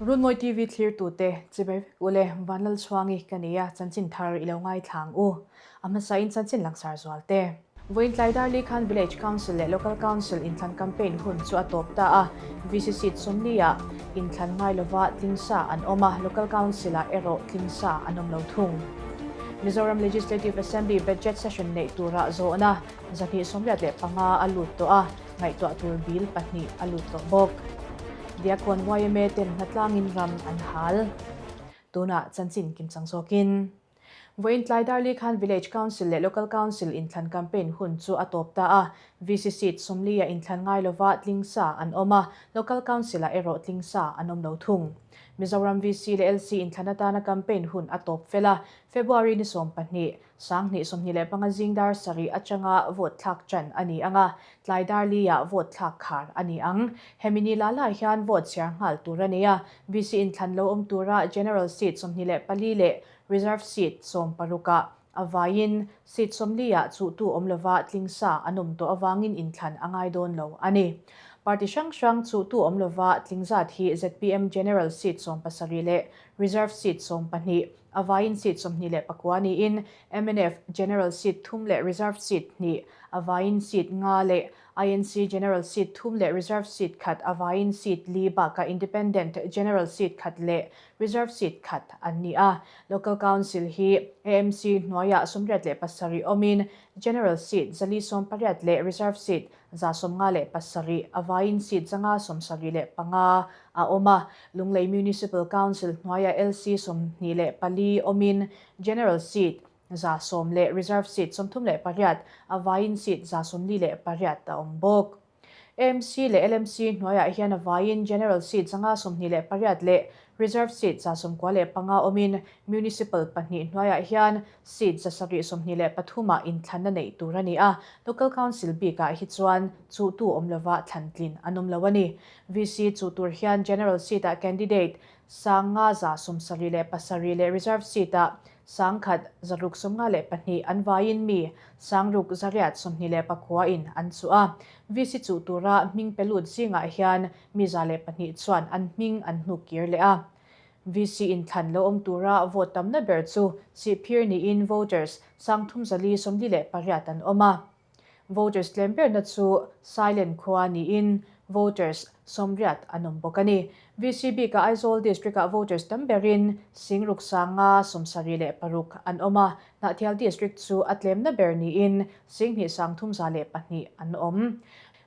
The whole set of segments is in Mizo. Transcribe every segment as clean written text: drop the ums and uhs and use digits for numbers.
Runmawi TV thlirtute chibai vek ule Vanlalchhuangi ka ni a, chanchin thar i lo ngaithla ang u. A hmasain chanchin langsar zual te. Vawiin tlai darli khan Village Council leh Local Council inthlan campaign hun chu a tawp ta a, VC seat sawmliah inthlan ngai lova tling sa an awm a, Local Council-ah erawh tling sa an awm lo thung. Mizoram Legislative Assembly Budget Session neih turah zawhna 285 a lut tawh a, ngaihtuah tur bill pahnih a lut tawh bawk. Diakhawn yma ten hnatlangin ram an hal. Tunah chanchin kimchang zawkin. Vawiin tlai darli khan Village Council leh Local Council inthlan campaign hun chu a tawp ta a, VC seat sawmliah inthlan ngai lova tling sa an awm a, Local Council-ah erawh tling sa an awm lo thung. Mizoram VC leh LC inthlan atana campaign hun a tawp fel a, February ni 12, 2025 zing dar sarih atanga vote thlak ṭan a ni ang a, tlai dar li-ah vote thlak khar a ni ang. Hemi ni lah lah hian vote chhiar nghal tur a ni a, VC inthlan lo awm tura General seat 24 leh Reserve seat 16 ah a vaiin seat 40 ah chuhtu awm lova tling sa an awm tawh avangin inthlan a ngai dawn lo a ni. Party hrang hrang chuhtu awm lova tling zat hi zpm General seat 17 leh Reserve seat 12, A vaiin seat 29 niin mnf General seat thum leh Reserve seat hnih, a vaiin seat nga leh INC General seat thum leh Reserve seat khat, a vaiin seat li bakah Independent General seat khat leh Reserve seat khat an ni a. Local Council hi AMC hnuaiah 87 awmin General seat 480 leh Reserve seat 157, a vaiin seat 575 a awm a. Lunglei Municipal Council hnuaiah LC 24 awmin General seat 110 leh Reserve seat 38, a vaiin seat 148 a awm bawk. AMC leh LMC hnuaiah hian a vaiin General seat 128 leh Reserve seat 95 awmin Municipal pahnih hnuaiah hian seat 723 ah inthlanna neih tur a ni a, Local Council bikah hi chuan chuhtu awm lova thlan tlin an awm lo a ni. VC chuh tur hian General seat ah candidate 577 leh Reserve seat ah 1652 an vaiin mi 6829 in an chuh a. VC chuh tura hming pe lut zingah hian mi 102 chuan an hming an hnuk kir leh a. VC inthlan lo awm tura vote tamna ber chu Sihphir niin voters 3448 an awm a. Voters tlem berna chu Sailen khua niin voters 80 an awm bawk a ni. VC bikah Aizawl District-ah voters tam berin 6576 an awm a, Hnahthial District chu a tlemna ber niin 2302 an awm.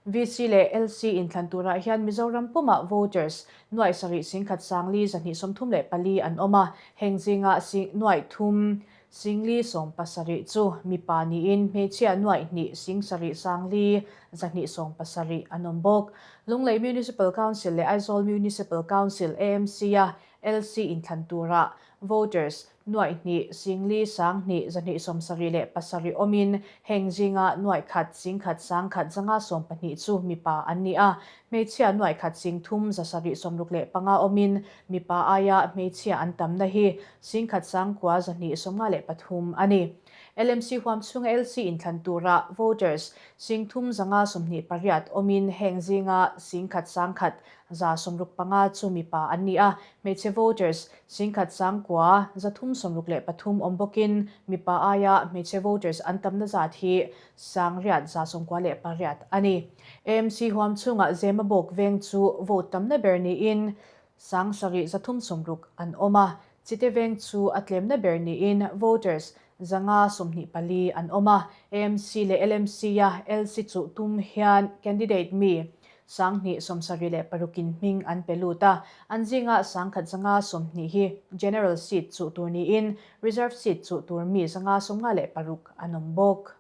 VC leh LC inthlan turah hian Mizoram pumah voters nuaih sarih singkhat sangli zahnih 34 an awm a, heng zinga sing nuaih thum singli 17 chu mipa niin hmeichhia nuaih hnih sing sarih sangli zahnih 70 an awm bawk. Lunglei Municipal Council leh Aizawl Municipal Council, AMC, a LC inthlan turah voters Nuaih hnih, singli, sanghnih, zahnih 77 awmin heng zinga nuaih khat, singkhat, sangkhat, zanga 12 chu mipa an ni a. Hmeichhia nuaih khat singthum, zasarih 65 awmin mipa aia hmeichhia an tamna hi singkhat sangkua zahnih 53 a ni. LMC huam chhunga LC inthlan tura voters singthum zanga 28 awmin heng zinga singkhat sangkhat 165 chu mipa an ni a, hmeichhe voters 10 sangkua 363 awm bawkin mipa aia hmeichhe voters an tamna zat hi 8 98 a ni. AMC huam chhungah Zemabawk veng chu vote tamna ber niin 7 360 an awm a, Chite veng chu a tlemna ber niin voters 524 an awm a, AMC leh LMC-a LC chuh tum hian candidate mi 2076 in hming an pe lut a, an zinga 1120 hi General seat chuh tur niin Reserve seat chuh tur mi 556 an awm bawk.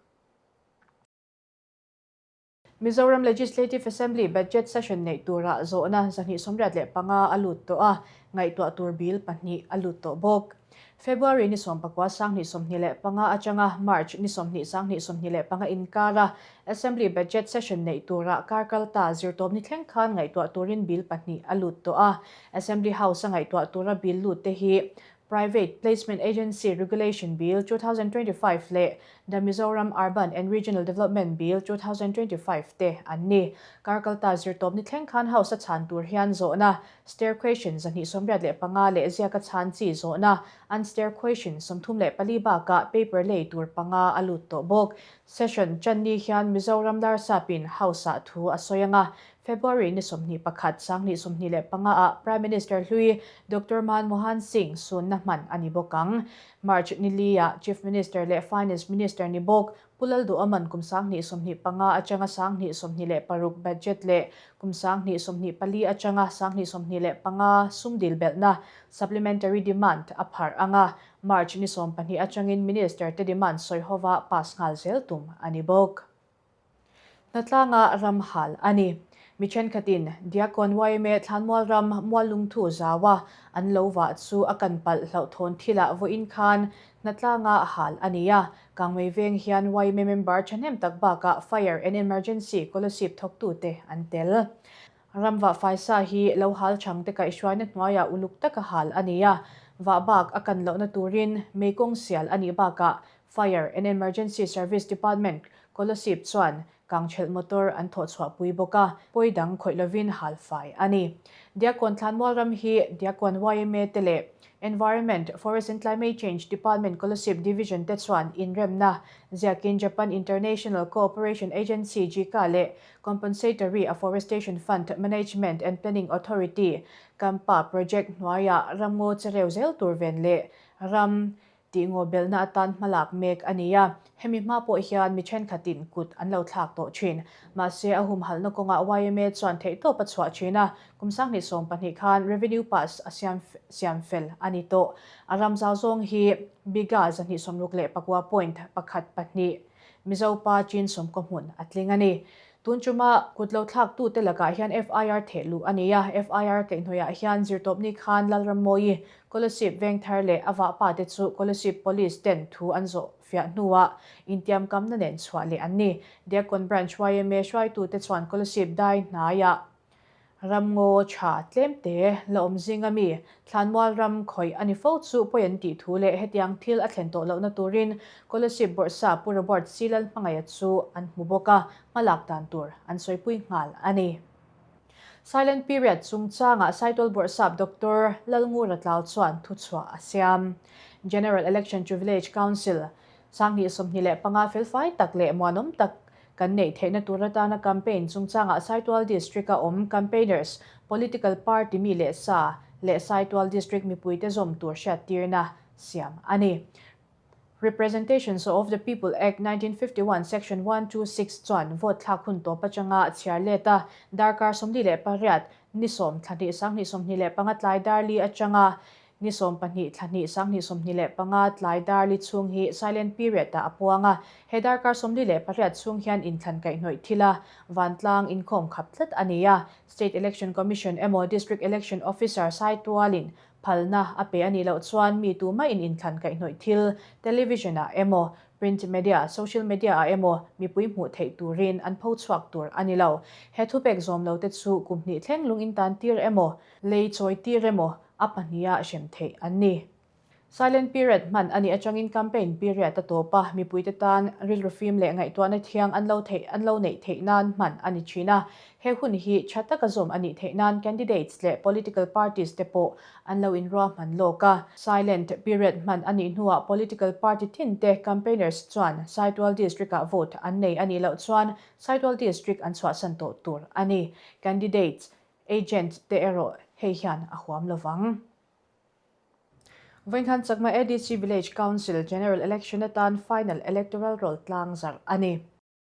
Mizoram Legislative Assembly Budget Session neih turah zawhna 285 a lut tawh a, ngaihtuah tur bill pahnih a lut tawh bawk. February ni 19 2025 atanga March ni 20 2025 inkara Assembly Budget Session neih turah kar kalta zirtawpni thleng khan ngaihtuah turin bill pahnih a lut tawh a. Assembly House-a ngaihtuah tura bill lut te hi. Private Placement Agency Regulation Bill, 2025 leh The Mizoram Urban and Regional Development Bill, 2025 te an ni. Karkalta zirtawp ni thleng khan House a chhan tur hian zawhna Stair Question 285 leh ziaka chhan chi zawhna Unstair Question 34 bakah paper lei tur panga a lut tawh bawk. Session channi hian Mizoram Larsapin House-ah thu a sawi ang a, February ni 21, 2025 ah Prime Minister hlui Doctor Manmohan Singh sunna hman a ni bawk ang. March ni li ah Chief Minister leh Finance Minister ni bawk Pu Lalduhaman kum 2025 atanga 2026 budget leh kum 2024 atanga 2025 sum dil belhna Supplementary Demand a pharh ang a, March ni 12 atangin Minister te demand sawi hova pass nghal zel tum a ni bawk. Hnatlanga ram hal a ni. Mi thenkhatin Diakon yma Thlanmual ram Muallungthu zaua an lo vah chu a kan palh hlauhthawn thilah vawiin khan hnatlanga hal a ni a. Kangmei veng hian yma member thahnem tak bakah Fire and Emergency Kolasib thawktute an tel. Ramvah faisa hi lo hal changte kaihhruaina hnuaiah uluk taka hal a ni a, vah bak a kan lohna turin meikawng sial a nih bakah Fire and Emergency Service Department, Kolasib chuan kangchelh motor an thawhchhuahpui bawk a, pawi dang khawih lovin hal fai a ni. Diakkawn Thlanmual ram hi Diakkawn yma te leh Environment, Forest and Climate Change Department Kolasib Division te chuan inremna ziakin Japan International Cooperation Agency, JICA, leh Compensatory Afforestation Fund Management and Planning Authority, CAMPA, project hnuaiah ramngaw chereu zel tur ven leh ram tih ngaw belhna atan hmalak mek a ni a. Hemi hma pawh hian mi thenkhatin kut an lo thlak tawh thin. Mahse, a humhalhna kawngah yma chuan theihtawp a chhuah thin a, kum 2020 khan Revenue Pass a siam siam fel a ni tawh. A ram zau zawng hi bigha 269.12 Mizo pa chin sawmkaw hmun a tling a ni. Tun chuma kut lo thlaktute lakah hian FIR theh luh a ni a, FIR kaihhnawihah hian zirtawpni khan Lalrammawi, Kolasib Vengthar leh a vahpa te chu Kolasib Police ten thu an zawh fiah hnuah intiamkamna nen chhuah leh an ni. Diakkawn Branch yma hruaitute chuan Kolasib dai hnaiah Ramngaw tha tlemte la awm zinga mi Thlanmual ram khawih a ni fo chu pawi an tih thu leh hetiang thil a thlen tawh lohna turin Kolasib Bawrhsa Pu Robert C. Lalhmangaia chu an hmu bawk a, hmalak dan tur an sawipui nghal a ni. Silent Period chungchangah Saitual Bawrhsap Doctor Lalngura Tlau chuan thuchhuah a siam. General Election to Village Council 2025 felfai tak leh muanawm tak Kan neih theihna tur atana campaign chungchangah Saitual District-a awm campaigners, political party mi leh sa leh Saitual District mipuite zawm tur hriattirna siam a ni. Representations of the People Act 1951 Section 126 chuan vote thlak hun tawp atanga chhiar let a, darkar 48 ni 10 thla hnih 2025 tlai dar li atanga Ni 12 thla hnih 2025 tlai dar li chhung hi silent period ah a puang a, he darkar 48 chhung hian inthlan kaihhnawih thil a, vantlang inkhawm khap tlat a ni a. State Election Commission emaw District Election Officer Saitualin phalna a pe a nih loh chuan mi tumah in inthlan kaihhnawih thil television ah emaw print media, social media ah emaw mipui hmuh theih turin an pho chhuak tur a ni lo. He thupek zawm lo te chu kum hnih thleng lung intan tir emaw lei chawi tir emaw a pahniha hrem theih an ni. Silent period hman a nih atangin campaign period a tawp a, mipuite tan rilru fim leh ngaihtuahna thiang an lo theih an lo neih theih nan hman a ni thin a. He hun hi tha taka zawm a nih theih nan candidates leh political parties te pawh an lo inruahman lawk a. Silent period hman a nih hnuah political party tin te campaigners chuan Saitual District-ah vote an nei a nih loh chuan Saitual District an chhuahsan tawh tur a ni. Candidates Agent te erawh hei hian a huam lo vang. Vawinkhan Chakma ADC Village Council General Election atan Final Electoral Roll tlang zarh a ni.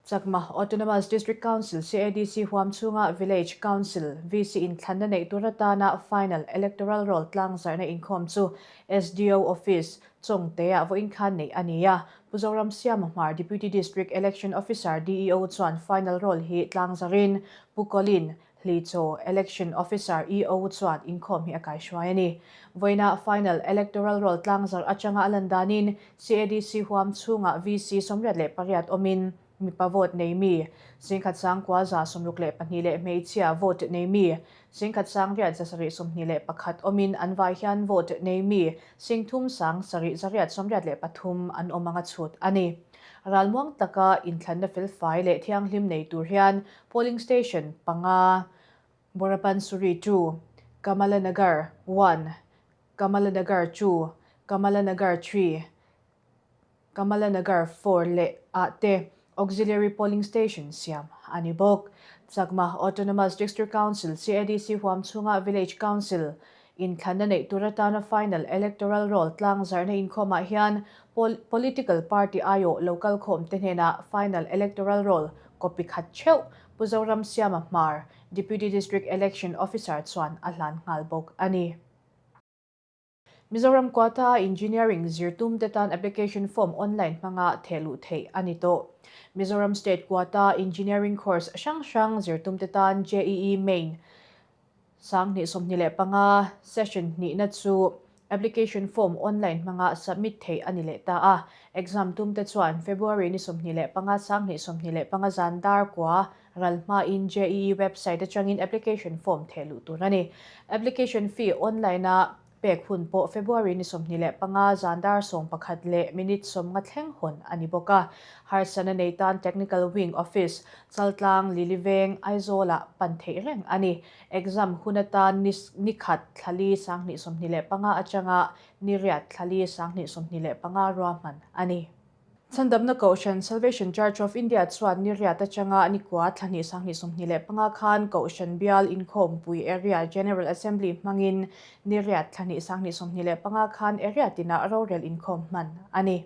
Chakma Autonomous District Council, CADC, huam chhunga Village Council, VC, inthlanna neih tur atana Final Electoral Roll tlang zarhna inkhawm chu SDO Office, Chawngte-ah vawinkhan neih a ni a. Pu Zoram Siama Hmar Deputy District Election Officer, DEO, chuan Final Roll hi tlang zarhin Pu Colin Hlichaw Election Officer, EO, chuan inkhawm hi a kaihruai a ni. Vawiina Final Electoral Roll tlangzarh atanga a lan danin CADC huam chhungah VC 88 awmin. mipa vote nei mi 10,000 962 leh hmeichhia vote nei mi 10,000 821 awmin an vai hian vote nei mi 3,000 783 an awm anga chhut a ni. Ralmuang taka inthlanna felfai leh thianghlim nei tur hian polling station panga, Borapansuri 2, Kamalanagar 1, Kamalanagar 2, Kamalanagar 3, Kamalanagar 4 leh ah te Auxiliary Polling Station siam a ni bawk. Chakma Autonomous District Council, CADC, huam chhunga Village Council inthlanna neih tur atana Final Electoral Roll tlang zarhna inkhawmah hian Political Party aiawh lo kalkhawm te hnenah Final Electoral Roll copy khat theuh Pu Zoram Siama Hmar, Deputy District Election Officer chuan a hlan nghal bawk a ni. Mizoram Quota Engineering zirtum te tan application form online hmanga thehluh theih a ni tawh. Mizoram State Quota Engineering course hrang hrang zirtum te tan JEE Main 2025 session hnihna chu application form online hmanga submit theih a ni leh ta a. Exam tum te chuan February ni 25 2025 zan dar kua Ral hmain JEE website atangin application form thehluh tur a ni. Application fee online-a pek hun pawh February ni 25 zan dar 11 leh minute 50 thleng hawn a ni bawk a. Harsatna nei tan Technical Wing Office, Chaltlang, Liliveng, Aizawl-ah pan theih reng a ni. Exam hun atan ni ni khat thlali 2025 atanga ni riat thlali 2025 ruahman a ni. Chhandamna Kohhran, Salvation Church of India chuan ni riat atanga ni kua thla hnih 2025 khan Kohhran Bial Inkhawmpui Area General Assembly hmangin ni riat thla hnih 2025 khan Area tinah rorel inkhawm hman a ni.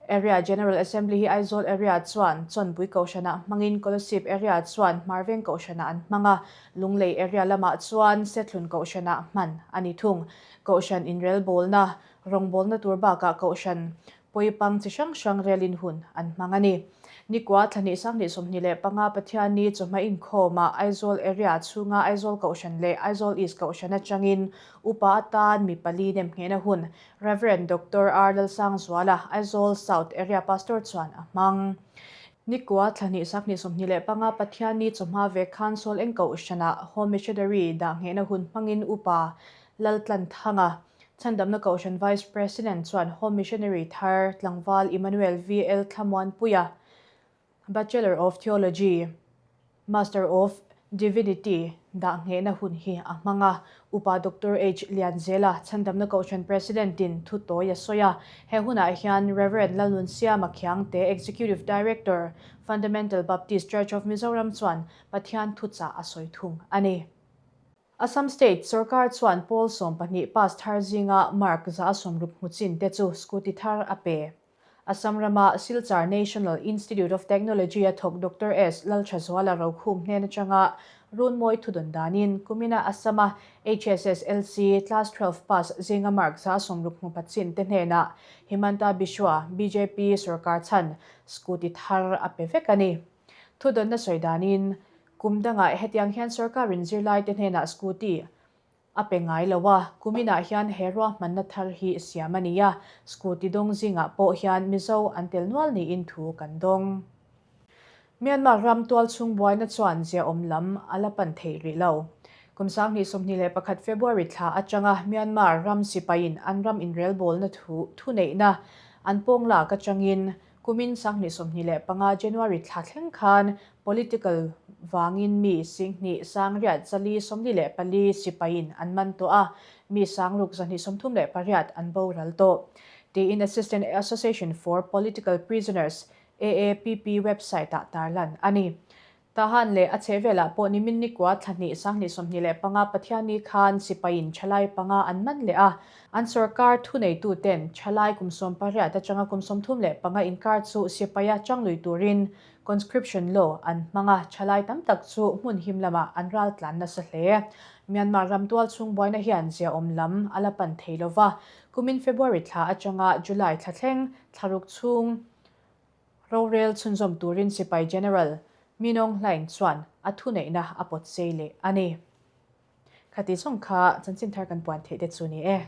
Area General Assembly hi Aizawl Area chuan Chawnpui Kohhranah hmangin Kolasib Area chuan Hmarveng Kohhranah an hmang a, Lunglei Area lamah chuan Sethlun Kohhranah hman a ni thung. Kohhran inrelbawlna, rawngbawlna tur bakah Kohhran Pawipang chi hrang hrang relin hun an hmang a ni. Nikua thla hnih 2025 Pathianni chawhma inkhawmah Aizawl area chhunga Aizawl Kohhran leh Aizawl East Kohhran atangin upa atan mi pali nemnghehna hun Rev. Doctor R. Lalsangzuala, Aizawl South Area Pastor chuan a hmang. Nikua thla hnih 2025 Pathianni chawhma ve khan Sawl Eng Kohhranah Home Missionary dahnghehna hun hmangin upa Laltlanthanga, Chhandamna Kohhran Vice President chuan Home Missionary thar tlangval Emmanuel VL Thlamuanpuia, Bachelor of Theology, Master of Divinity dah nghehna hun hi a hmang a. Upa Doctor H Lianzela, Chhandamna Kohhran President-in thu tawi a sawi a. He hunah hian Rev. Lalnunsiama Khiangte, Executive Director, Fundamental Baptist Church of Mizoram chuan Pathian thuchah a sawi thung a ni. Assam State sorkar chuan pawl 12 pass thar zinga mark 160 hmu chin te chu scooty thar a pe. Assam rama Silchar National Institute of Technology a thawk Doctor S. Lalthazuala Rokhum hnen atanga Runmawi thudawn danin kumina Assam-a HSSLC Class 12 pass zinga mark 160 hmu pha chin te hnenah Himanta Biswa, bjp sorkar chhan scooty thar a pe vek a ni. Thudawnna sawi danin, kum dangah hetiang hian sorkarin zirlaite hnenah scooty a pe ngai lo a, kuminah hian he ruahmanna thar hi siam a ni a, scooty dawng zingah pawh hian Mizo an tel nual niin thu kan dawng. Myanmar ram tualchhung buaina chuan ziaawm lam a la pan thei rih lo. Kum 2021 February thla atanga Myanmar ram sipaiin an ram inrelbawlna thu thuneihna an pawng lak atangin Kumin 2025 January thla thleng khan political vangin mi 10,000 sangriat 444 sipaiin an man tawh a, mi 6,000 238 an boral tawh, tiin Assistant Association for Political Prisoners, AAPP, website-ah tarlan a ni. Tahan leh a chhehvelah pawh nimin nikua thla hnih 2025 Pathianni khan sipaiin thalai panga an man leh a, an sorkar thuneituten thalai kum 18 atanga kum 35 inkar chu sipaia changlui turin conscription law an hmang a, thalai tam tak chu hmun him lamah an raltlan nasa hle. Myanmar ram tualchhung buaina hian ziaawm lam a la pan thei lova, kumin February thla atanga July thla thleng thlaruk chhung Rorel chhunzawm turin sipai General Min Aung Hlaing chuan a thuneihna a pawt sei leh a ni. Khati zawng kha chanchin thar kan puan theih te chu ni e.